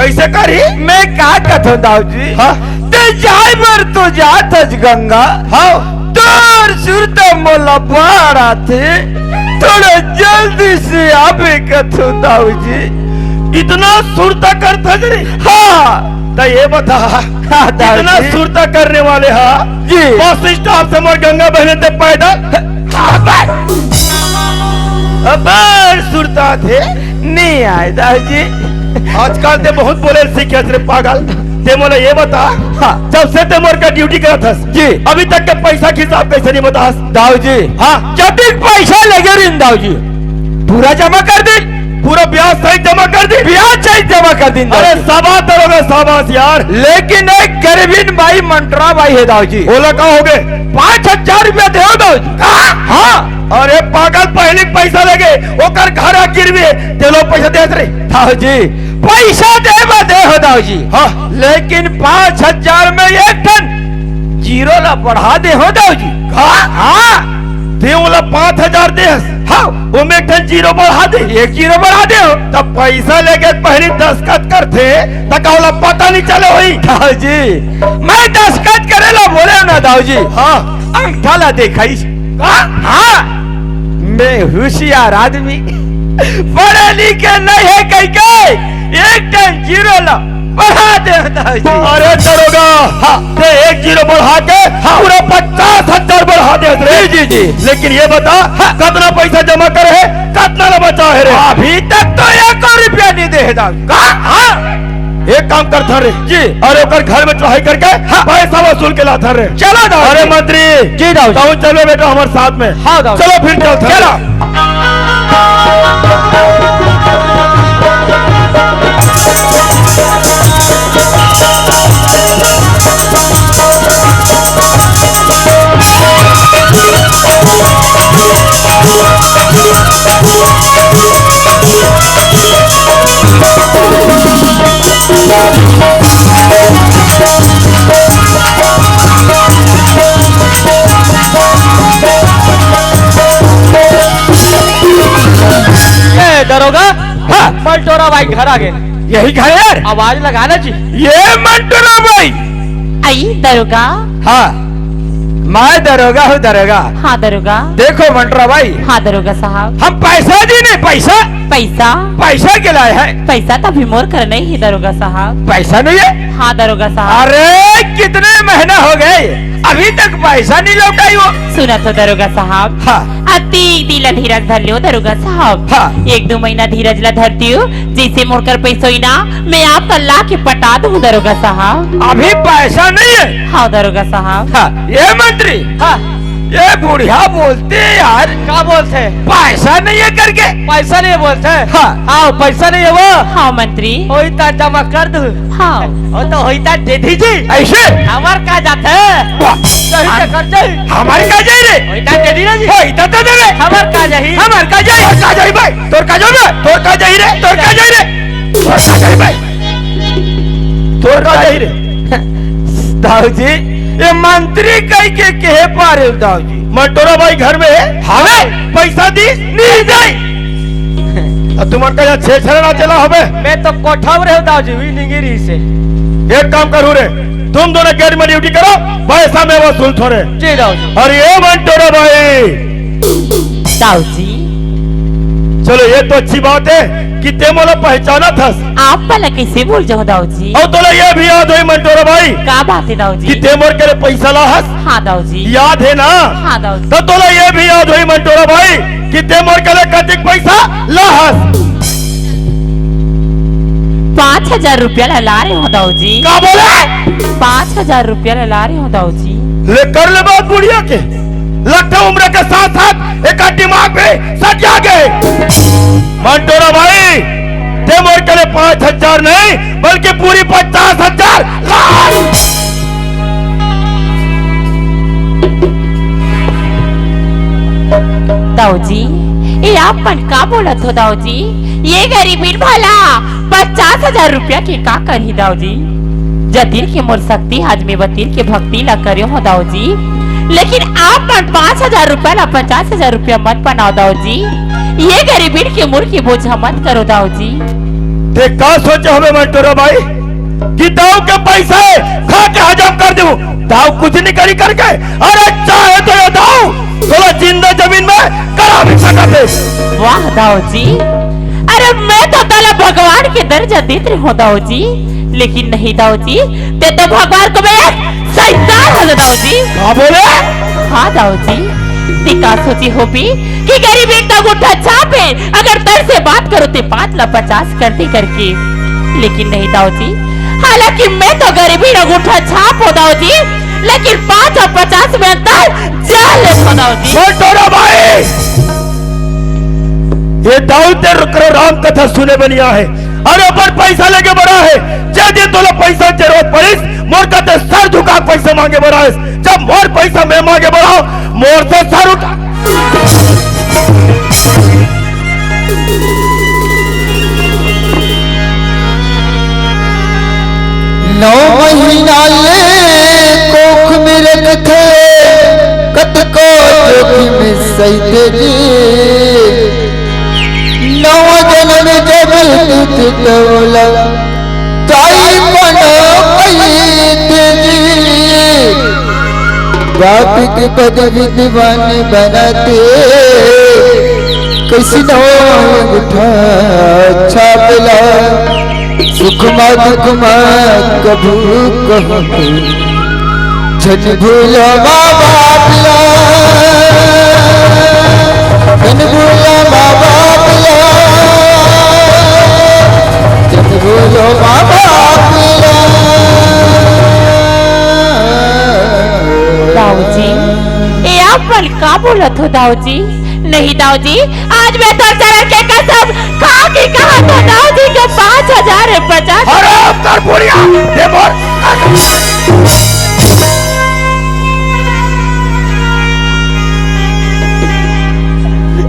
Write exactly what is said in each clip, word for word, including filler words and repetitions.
कइसे करही? मैं का कथों दाऊ जी? हाँ। ते जाय बर तो जात हस गंगा। हाँ। तोर सुरता मोला बाढ़ आथे, थोड़ा जल्दी से आबे कथों दाऊ जी। इतना सुरता करथस रे? हाँ। त ये बता, हाँ, दाऊ इतना जी। सुरता करने वाले हा, जी। बस stop से मोर गंगा बहने ते पैदल। अबे सुरता थे, नहीं आय दाऊ जी। आजकल ते बहुत बोले सीखे रे पागल। ते मोला ये बता, हाँ। जब से ते मोर का duty करत हस, जी। अभी तक के पैसा के हिसाब कइसे नहीं बतास? दाऊ जी। हाँ। जतिक पैसा लगे रिन दाऊ जी, पूरा जमा कर दे। पूरा ब्याज सहित जमा कर दे। ब्याज सहित जमा कर दिन दाऊ अरे जी। शाबाश दरोगा, शाबाश यार। लेकिन एक गरीबिन बाई मंटरा बाई हे दाऊ जी। ओला का होगे? पाँच हजार रुपया देव दाऊ जी। का? हाँ। अरे पागल, पहली पैसा लगे, ओकर घर आ गिरवी हे, ते ला पैसा देत रे। दाऊ जी, पैसा दे बर दे हो दाऊ जी। हाँ। लेकिन पाँच हजार में एक ठन zero ला बढ़ा दे हो दाऊ जी। का? हाँ। ते ओला पाँच हजार देस। हाँ। ओमे एक ठन zero बढ़ा दे। एक zero बढ़ा दे हो। त पैसा लेके पहली दस्तखत करथे, त का ओला पता नहीं चले होही? दाऊ जी, मैं दस्तखत करे ला बोले ना दाऊ जी। हाँ। अंगठा ला देखाइस। हाँ, हाँ। मैं होशियार आदमी, पढ़े लिखे नहीं हे कहिके एक ठन zero ला बढ़ा दे दाऊ जी। अरे दरोगा, हाँ। ते एक zero बढ़ा के हाँ। पूरा पचास हजार बढ़ा दे रे। जी, जी, जी। लेकिन ये बता, हाँ। कतना पैसा जमा करे हे, कतना ला बचा हे रे? अभी तक तो एको रुपया नहीं दे हे दाऊ जी। का? हाँ। एक काम करथन रे। जी। अउ ओकर घर में चढ़ाई करके हाँ। पैसा वसूल के लाथन रे। चलो दाऊ अरे जी। मंत्री, जी दाऊ जी। तहूँ चलो बेटा हमर साथ में। हाँ दाऊ जी। चलो फिर चलथन। चलो। ए, दरोगा, हाँ। मंटोरा बाई घर आ गे। यही घर हे यार। आवाज लगा ना जी। ये मंटोरा बाई। आई, दरोगा। हाँ, मैं दरोगा हूँ, दरोगा। हाँ, दरोगा। देखो मंटोरा बाई। हाँ, दरोगा साहब। हम पैसा दीन हे, पैसा। पैसा? पैसा के लाए हैं। पैसा तो अभी मोर कर नहीं हे, दरोगा साहब। पैसा नहीं हे? हाँ, दरोगा साहब। अरे, कितने महीना हो गए, अभी तक पैसा नहीं लौटाई हो। सुना तो दरोगा साहब। हाँ। अति दिल धीरज धर लियो दरोगा साहब। हाँ। एक दो महीना धीरज ला धर दियो, जैसे मोर कर पैसा होई ना, मैं आपका ला के पटा दूँ दरोगा साहब। अभी पैसा नहीं हे? हाँ दरोगा साहब। हाँ, ये मंत्री। हाँ। ये बुढ़िया बोलथे यार। का बोलथे? पैसा नहीं हे करके। पैसा नहीं हे बोलथे? हाँ। हाँ, पैसा नहीं हे वो। हाँ मंत्री। होई त जमा कर दूँ। हाँ। वो तो होई त दे दीजिए। अइसे? हमर का जाथे? वाह। सही से कर जाई। हमर का जाई रे? होई त दे दीजिए। होई त दे दे रे। हमर का जाई? हमर का जाई? तोर का जाई बे? तोर का जाई बे? तोर का जाई रे? तोर का जाई रे? तोर का जाई बे? तोर का जाई रे? दाऊ जी, ये मंत्री कहिके कहे पारे दाऊ जी। मंटोरा बाई घर में हे? हाँ। पैसा दीस? नहीं दे। अब तुमन का यहाँ छेछरा ना चला हवे? मैं तो कोठा में रहूँ दाऊ जी, हुई निंगिरी से। एक काम करूँ रे, तुम दोनों गेट में duty करो, पैसा मैं वसूलथों रे। जी दाऊ जी। अउ ये मंटोरा बाई, दाऊ जी। चलो, ये तो अच्छी बात हे कि ते मोला पहचानत हस। आप मोला कइसे भूल जाहूँ दाऊ जी? अउ तोला ये भी याद होही मंटोरा बाई का बात हे दाऊ जी? कि ते मोर कने पैसा ला हस। हाँ दाऊ जी। याद हे ना? हाँ दाऊ जी। त तोला ये भी याद होही मंटोरा बाई कि ते मोर कने कतिक पैसा ला हस। पाँच हजार रुपया ला, ला रहे हो दाऊ जी। का बोले? पाँच हजार रुपया ला, ला रहे हो दाऊ जी। ले कर ले बात बुढ़िया के। लगता उम्र के साथ साथ एकर दिमाग भी सठिया गे। मंटोरा बाई, ते मोर कने पाँच हजार नहीं, बल्कि पूरी पचास हजार ला। दाऊ जी, ये आप मन का बोलत हो दाऊ जी? ये गरीबिन भला पचास हजार रुपया के का करही दाऊ जी? जतीर के मोर शक्ति आज मैं बतीर के भक्ति ला करे हो दाऊ जी, लेकिन आप मन पाँच हजार रुपया ला पचास हजार रुपया मत बनाओ दाऊ जी। ये गरीबिन के मुड़ के बोझा मत करो दाऊ जी। ते का सोचे हवे मंटोरा बाई कि दाऊ के पैसा हे, खा के हजम कर देहूं, दाऊ कुछ नहीं करी करके। अरे चाहे तो ये दाऊ तोला जिंदा जमीन में करा भी सकत हे। वाह दाऊ जी, अरे मैं तो तोला भगवान के दर्जा देत रहे हों दाऊ जी, लेकिन नहीं दाऊ जी, ते तो भगवान को मैं एक शैतान हो दाऊ जी। का बोले? हाँ दाऊ जी, ते का सोचे होबे कि गरीब एक अंगूठा छाप हे, अगर तोर से बात करो ते पाँच ला पचास कर दे करके, लेकिन नहीं दाऊ जी, हालांकि मैं तो गरीबी अंगूठा छाप हों दाऊ जी, लेकिन पाँच और पचास में अंतर जान लेथों दाऊ जी। मंटोरा बाई, ये दाऊ तेरे करो राम कथा सुने बनिया हे, अरे अपन पैसा लेके बड़ा हे, जे दिन तोला पैसा जरूरत पड़िस, मोर कते सर झुका के पैसा मांगे बड़ा हे, जब मोर पैसा मैं मांगे बड़ा, मोर से सर उठा। नौ महीना ले कोख में रखथे, कतको जोखिम सहित जी। नव जन्म जब लेथे तवला, ताई बनो कहित जी। बाप के पदवी दीवान बनाथे, कइसनो अंगूठा छापला। सुख मा दुख मा कभू कहूँ झन भूलो माँ बाप ला, झन भूलो माँ बाप ला, झन भूलो माँ बाप ला। दाऊ जी, ए आप मन का बोलत हो दाऊ जी? नहीं दाऊ जी, आज मैं तोर चरण के कसम खा के कहत हों दाऊ जी के पाँच हजार पचास। अरे अब कर बुढ़िया, दे मोर।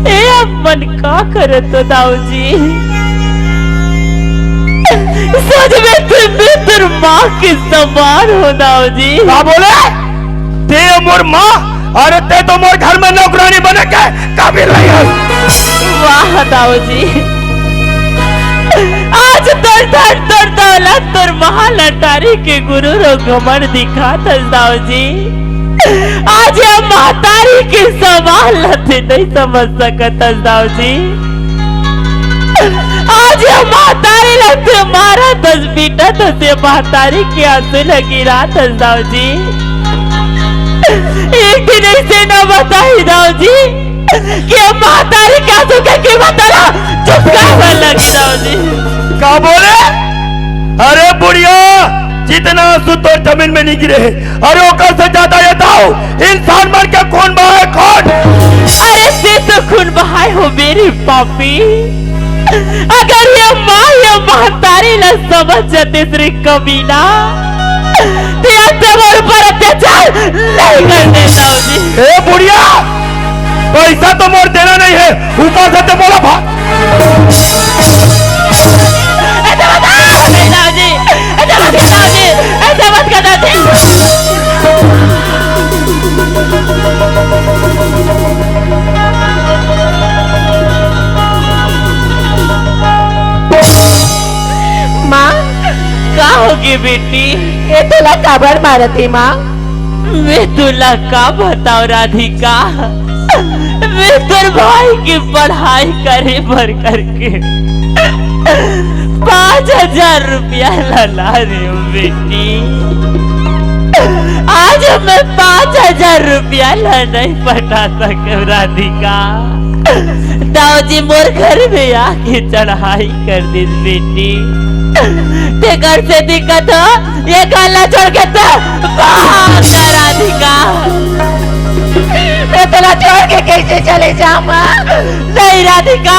ए अपन का करत हो दाऊ जी? सच में तुम भी तोर माँ के समान हो दाऊ जी। का बोले? ते मोर माँ, अरे ते तो मोर घर में नौकरानी बने के काबिल नहीं है। वाह दाऊ जी, आज तोर धन, तोर दौलत, तोर महान अटारी के गुरूर अउ घमंड दिखात हस दाऊ जी। आज ये महतारी के समान ला ते नहीं समझ सकत हस दाऊ जी। आज ये महतारी ला ते मारत हस, पीटत हस, ये महतारी के आंसू ला गिरात हस दाऊ जी। एक दिन अइसे न बताही दाऊ जी कि अब महतारी के आंसू के कीमत ला चुकाए बर लगही दाऊ जी। का बोले? अरे बुढ़िया, जितना आंसू तोर जमीन में नहीं गिरे हे, अरे ओकर से ज्यादा ये दाऊ इंसान मन के खून बहाए, खून। अरे ते तो खून बहाए होबे रे पापी। अगर ये माँ ये महतारी ला समझ जातिस रे कमीना, ते आज तोर ऊपर अत्याचार नहीं करते दाऊ जी। ए बुढ़िया, पैसा तो मोर देना नहीं है, ऊपर से ते मोला भा- ऐसे मत कर दाऊ जी, ऐसे मत कर दाऊ जी, ऐसे मत कर दाऊ जी। माँ, का होगे बेटी? ये तोला काबर मारत हे माँ? मैं तोला का बताओं राधिका, मैं तोर भाई के पढ़ाई करे बर करके पाँच हजार रुपया ला ला रहे हूँ बेटी। आज मैं पाँच हजार रुपया ला नहीं पटा सके राधिका। दाऊ जी मोर घर में आके चढ़ाई कर दिस बेटी। ते घर से दिखत हो, ये घर ला छोड़ के तो भाग जा राधिका। मैं तोला छोड़ के कैसे चले जाऊं माँ? नहीं राधिका,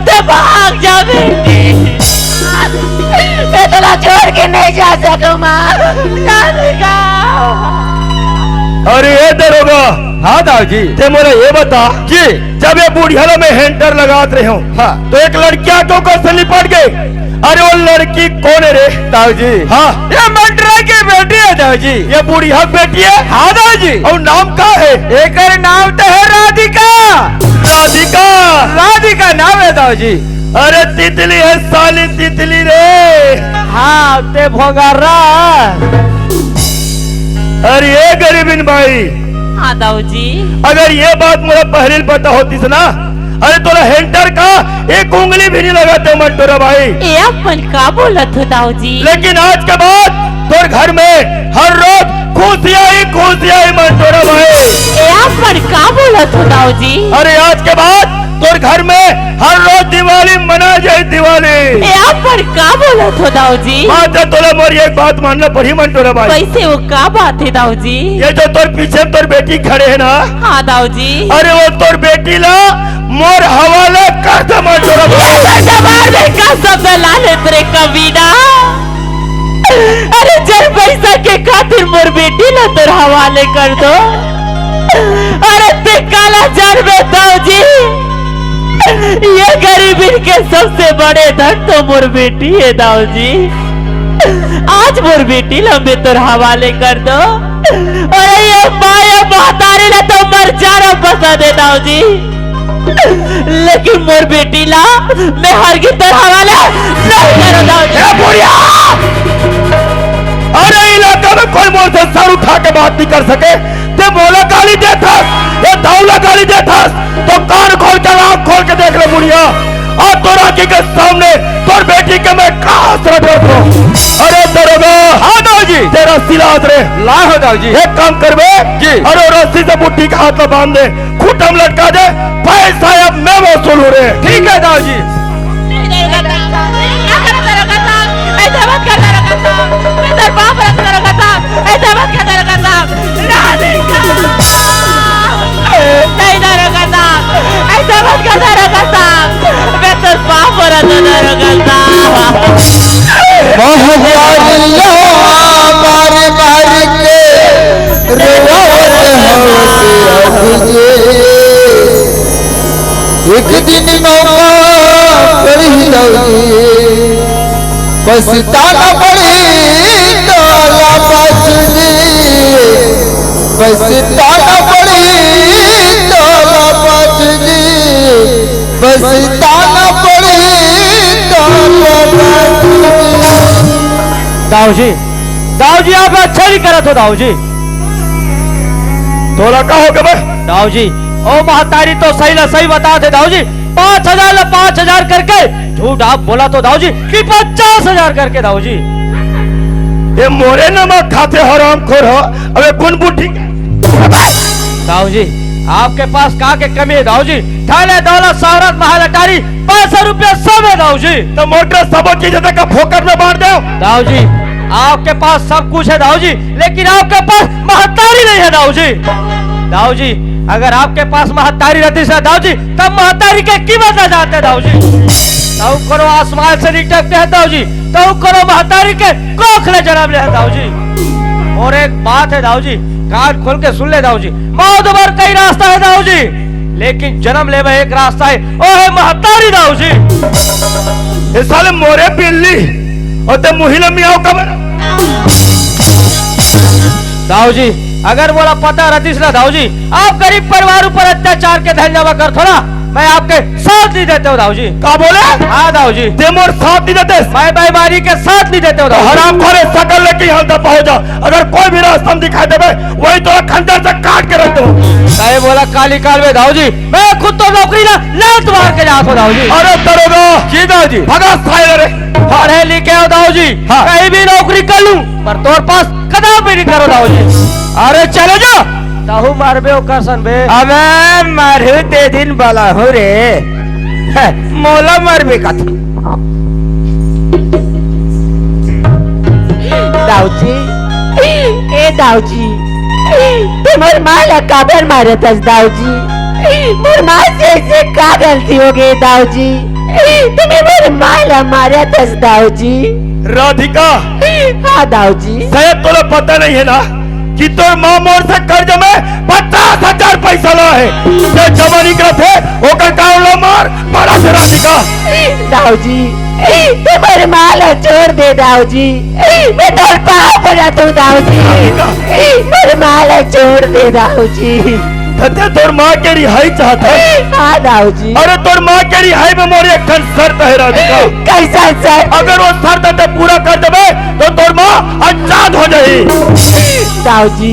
ते भाग जा बेटी। मैं तोला छोड़ के नहीं जा सकूं माँ। राधिका। अरे ए दरोगा। हाँ दाऊ जी। ते मोला ये बता। जी। जब ये बुढ़िया ला मैं हेंटर लगात रहे हूँ, हाँ। तो एक लड़किया के ऊपर से लिपट गई। अरे वो लड़की कौन है रे? दाऊ जी। हाँ। ये मंटरा की बेटी है दाऊ जी। ये बुढ़िया बेटी है? हाँ दाऊ जी। और नाम का है? एकर नाम तो है राधिका। राधिका। राधिका नाम है दाऊ जी। अरे तितली है साली तितली रे। हाँ, ते भोंगारा। अरे ए गरीबिन बाई। हाँ दाऊ जी। अगर ये बात मोला पहली पता होतिस ना, अरे तोला हेंटर का एक उंगली भी नहीं लगाते मंटोरा भाई। ए अपन का बोलत हो दाऊ जी? लेकिन आज के बाद तोर घर में हर रोज खुशियां ही खुशियां ही मंटोरा भाई। ए अपन का बोलत हो दाऊ जी? अरे आज के बाद तोर घर में हर रोज दिवाली मना जाए दिवाली। ए अपन का बोलत हो दाऊ जी? बात है तोला मोर एक बात मानना पड़ी मंटोरा भाई। कैसे वो का बात है दाऊ जी? ये जो तोर पीछे में तोर बेटी खड़े है ना? हाँ दाऊ जी। अरे वो तोर बेटी ला मोर हवाले कर दे मंटोरा भाई। ये तो जबान में का शब्द ला ले तेरे कमीना। अरे जर पैसा के खातिर मोर बेटी ला तोर हवाले कर दो। अरे ते काला जानबे दाऊ जी, ये गरीबिन के सबसे बड़े धन तो मोर बेटी है दाऊ जी। आज मोर बेटी ला मैं तोर हवाले कर दो। अरे ये माँ ये महतारी ला तो मर जाना पसंद है दाऊ जी। लेकिन मोर बेटी ला मैं हर की तरह वाला नहीं करो दाऊ जी। ए बुढ़िया, अरे इलाका में कोई मोर से सर उठा के बात नहीं कर सके। ते मोला गाली देथस, ये दाऊ ला गाली देथस, तो कान खोल के आँख खोल के देख ले बुढ़िया। और तोर आँखी के सामने तोर बेटी के मैं का आसरा देथों। अरे दरोगा। हाँ दाऊ जी। तेरा सिलाद रे। ला हो दाऊ जी। एक काम करबे। जी। अरे रस्सी से बुढ़ी का हाथ ला बांध दे। खूंटा में लटका दे, पैसा अब मैं वसूलूं रे। ठीक है दाऊ जी। नहीं दरोगा साहब, क्या कर दरोगा साहब? ऐसा मत कर दरोगा साहब। मैं तेरे पाँव पड़त दरोगा साहब, ऐसा मत कर दरोगा साहब। राधिका! नहीं दरोगा साहब, ऐसा मत कर दरोगा साहब। मैं तेरे पाँव पड़त दरोगा साहब। महतारिया मार मार के रोवत हवस अब जे। एक दिन मौका पड़ी दाऊ जी, पछताना पड़ी तोला पाछू जी, पछताना पड़ी तोला पाछू जी, पछताना पड़ी तोला पाछू जी। दाऊ जी, दाऊ जी, आप अच्छा नहीं करत हो दाऊ जी। तोला का हो गए बे? दाऊ जी, ओ महतारी तो सही ला सही बतात हे दाऊ जी, पाँच हजार ला पाँच हजार करके झूठ आप बोलत हो दाऊ जी कि पचास हजार करके दाऊ जी। ये मोरे नमक खाते हरामखोर हो, अबे कौन बुद्धि के? दाऊ जी, आपके पास का के कमी है दाऊ जी? धन दौलत शोहरत महल अटारी पैसा रुपया सब है दाऊ जी। तो मोटर सबो चीज है का फोकट में बांट दो। दाऊ जी, आपके पास सब कुछ है दाऊ जी, लेकिन आपके पास महतारी नहीं है दाऊ जी। दाऊ जी, अगर आपके पास महतारी रहती से दाऊ जी, तब महतारी के कीमत ना जानते दाऊ जी। तब करो आसमान से नहीं टपके हैं दाऊ जी, तब करो महतारी के कोख ले जन्म ले हैं दाऊ जी। और एक बात है दाऊ जी, कान खोल के सुन ले दाऊ जी, मौत बर कई रास्ता है दाऊ जी, लेकिन जन्म लेवे एक रास्ता है, ओ है महतारी दाऊ जी। ये साले मोरे बिल्ली और ते मुहिला मियाओ कबर। दाऊ जी, अगर मोला पता रहतीस ना दाऊ जी, आप गरीब परिवार ऊपर अत्याचार के धन जमा कर थोड़ा, मैं आपके साथ नहीं देते हो दाऊ जी। का बोले? हाँ दाऊ जी। ते मोर साथ नहीं देते? मैं बेईमानी के साथ नहीं देते हो तो दाऊ जी। हरामखोरे सकल लेके यहाँ दफा हो जा। अगर कोई भी रास्ता में दिखाई देवे, वही तो खंजर से काट के रख दो। सही बोला काली काल में दाऊ जी, मैं खुद तो नौकरी ना लात मार के जात हो दाऊ जी। अरे दरोगा। जी दाऊ जी। भगा साले रे। पढ़े लिखे हो दाऊ जी, हाँ। कहीं भी नौकरी कर लूं, पर तोर पास कदम भी नहीं करो दाऊ जी। अरे चले जा। तहू मारबे ओकर सन बे। अबे मारू ते दिन बला हो रे। मोला मारबे कथी? दाऊ जी, ए दाऊ जी, ते मोर माँ ला काबर मारत हस दाऊ जी? मोर माँ से ऐसे का गलती हो गई दाऊ जी? तुमन मोर माँ ला मारत हस दाऊ जी। राधिका। हाँ दाऊ जी। शायद तोला पता नहीं है ना कि तोर माँ मोर से कर्ज में पचास हजार पैसा ला है। ते जमा नहीं करत हे, ओकर कारण ला मार, बड़ा से राधिका। दाऊ जी, ते मोर माँ ला छोड़ दे दाऊ जी, मैं तोर पाँव पड़त हूँ दाऊ जी, राधिका। मोर माँ ला छोड़ दे दाऊ जी। त तैं तोर माँ के रिहाई चाहत हस? हाँ दाऊ जी। अरे तोर माँ के रिहाई में मोर एक ठन शर्त हे राधिका। कैसन शर्त? अगर वो शर्त तैं पूरा कर देबे त तोर माँ आजाद हो जाही। दाऊ जी,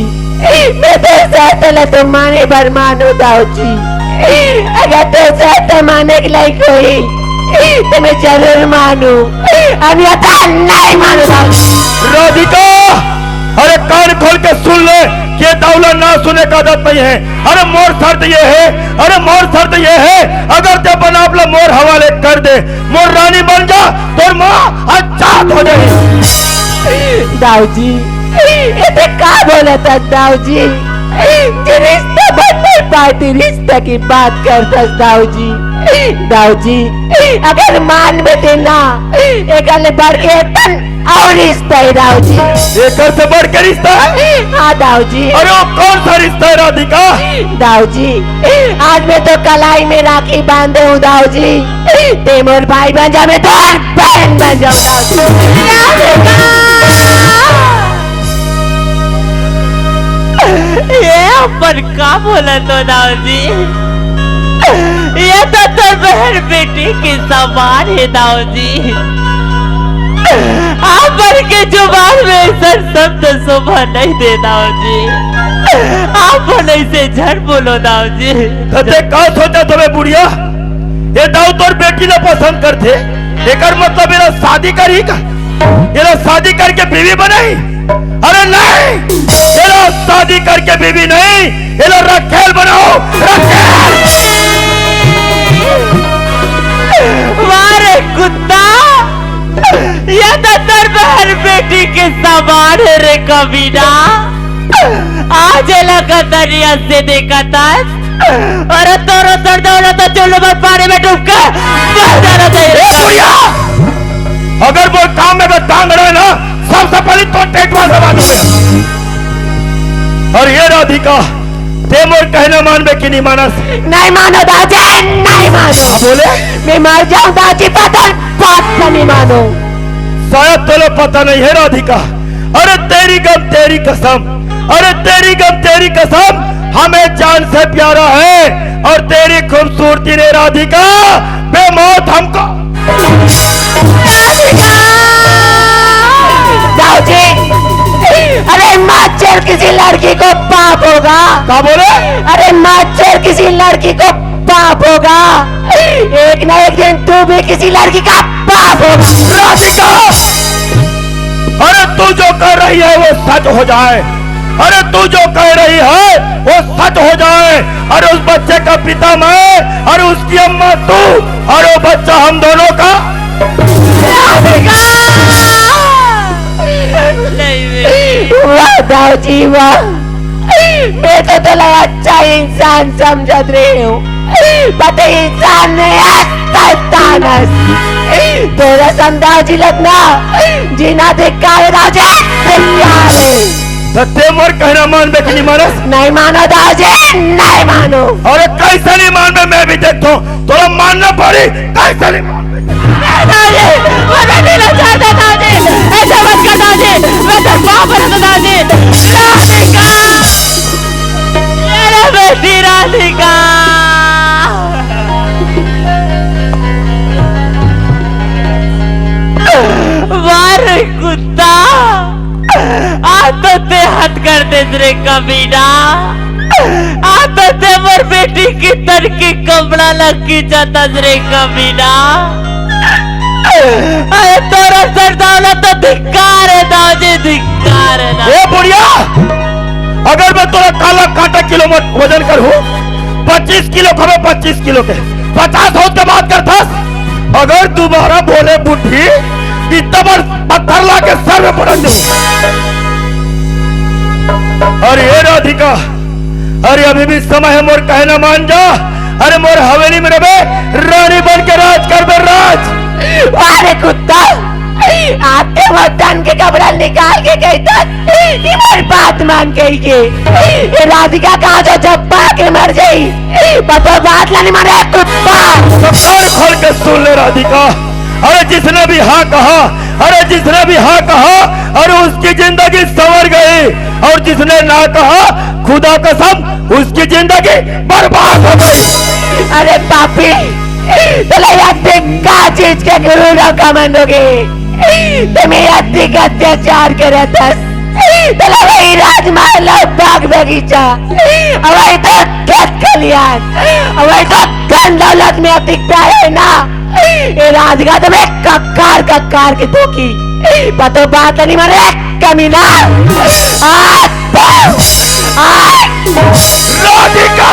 मैं तोर शर्त ला तो माने बर मानों दाऊ जी। अगर तोर शर्त माने के लायक होही त मैं जरूर मानों, अन्यथा नहीं मानों दाऊ जी। राधिका, अरे कान खोल के सुन ले, ये दाऊ ला ना सुने का आदत नहीं हे। अरे मोर शर्त ये हे, अरे मोर शर्त ये हे, अगर तैं अपन आप ला मोर हवाले कर दे, मोर रानी बन जा, तोर माँ आजाद हो जाही। दाऊ जी, ये तैं का बोलत हस दाऊ जी? जे रिश्ता बन नहीं पाही ते रिश्ता के बात करत हस दाऊ जी। दाऊ जी, अगर मानबे तैं ना, एकर ले बढ़ के तन अउ रिश्ता हे दाऊ जी। एकर से बढ़ के रिश्ता हे? हाँ दाऊ जी। अरे वो कौन सा रिश्ता हे राधिका? दाऊ जी, आज मैं तोर कलाई में राखी बांधे हूँ दाऊ जी। तैं मोर भाई बन जा, मैं तोर बहन बन जाऊँ दाऊ जी। राधिका! ये अपन का बोलत हो दाऊ जी? ये तो तोर बहन बेटी के समान हे दाऊ जी। अपन के जुबान में ऐसा शब्द शोभा नहीं दे दाऊ जी। अपन ऐसे झन बोलो दाऊ जी। त तैं का सोचत हवे बुढ़िया? ये दाऊ तोर बेटी ला पसंद करथे, एकर मतलब एला शादी करही का? एला शादी करके बीवी बनाही? अरे नहीं, एला शादी करके बीवी नहीं, एला रखेल बनाहूँ, रखेल। वाह रे कुत्ता, ये तो तोर बहन बेटी के समान हे रे कमीना। आज एला कतरिया से देखत हस, अरे तोरो सर दौलत चुल्लू में पानी में डूब के मर जाना चाहिए। ए बुढ़िया, अगर मोर काम में अगर टांग रहे ना, सबसे पहले तोर टेटवा दबा दूंगा। अउ ये राधिका, तैं मोर कहना मानबे कि नहीं मानस? नहीं मानों दाऊ जी, नहीं मानों। का बोले? मैं मर जाऊं दाऊ जी, पर तोर बात ला नहीं मानों। शायद तोला पता नहीं हे राधिका, अरे तेरी गम तेरी कसम, अरे तेरी गम तेरी कसम, हमें जान से प्यारा है। और तेरी खूबसूरती ने राधिका, बेमौत हमको। राधिका! दाऊ जी, अरे माँ चोर किसी लड़की को पाप होगा। का बोले? अरे माँ चोर किसी लड़की को पाप होगा। एक ना एक दिन तू भी किसी लड़की का बाप होगा। राधिका! अरे तू जो कर रही है वो सच हो जाए, अरे तू जो कह रही है वो सच हो जाए। अरे उस बच्चे का पिता मैं, अरे उसकी अम्मा तू, अरे वो बच्चा हम दोनों का। राधिका! नहीं बेटी। वाह दाऊ जी वाह, मैं तो तोला अच्छा इंसान समझत रहे हूँ, पर तैं इंसान नहीं हस, शैतान हस। तोर असन दाऊ जी ला ना जीना धिक्कार हे दाऊ जी, धिक्कार हे। त तैं मोर कहना मानबे कि नहीं मानस? नहीं मानों दाऊ जी, नहीं मानों। अरे कैसे नहीं मानबे, मैं भी देखता हूँ, तोला मानना पड़ी, कैसे नहीं मानबे? नहीं दाऊ जी, मुझे नहीं लेना चाहता दाऊ जी, ऐसा मत कर दाऊ जी, मैं तो पाप करता दाऊ जी। राधिका, मेरा बेटी राधिका। वाह रे कुत्ता, आज तो तैं हद कर देस रे कमीना, आज तो तैं मोर बेटी के तन के कपड़ा ला खींचत हस रे कमीना। अरे तोर असन दाऊ ला तो धिक्कार हे दाऊ जी, धिक्कार हे दाऊ। ए बुढ़िया, अगर मैं तोला काला कांटा किलो में वजन करहूँ, पच्चीस किलो के हवे, पच्चीस किलो के, पचास होत के बात करथस। अगर दोबारा बोले बुढ़ी, इतना बड़ पत्थर ला के सर में पटक दूँ। अरे ए राधिका, अरे अभी भी समय हे, मोर कहना मान जा। अरे मोर हवेली में रबे, रानी बन के राज करबे, राज। अरे कुत्ता, आज तैं मोर तन के कपड़ा निकाल के कहिथस, ये मोर बात मान कहिके। ये राधिका कहाँ से जब पा के मर जाही, पर तोर बात ला नहीं माने कुत्ता। तो कान खोल के सुन ले राधिका, अरे जिसने भी हाँ कहा, अरे जिसने भी हाँ कहा, अरे उसकी जिंदगी संवर गई, और जिसने ना कहा, खुदा कसम, उसकी जिंदगी बर्बाद हो गई। अरे पापी, तोला अतिक का चीज के गुरु ना कमंद होगे? ते मेर अतिक अत्याचार करत हस। तोला वही राजमहल अउ बाग बगीचा, अउ वही तो खेत खलिहान, अउ वही तो धन दौलत में अतिक प्यार हे ना। ये राजगढ़ में कक्कार कक्कार के थूकी, पतो बात नहीं माने, कमीना। आ, आ, राधिका,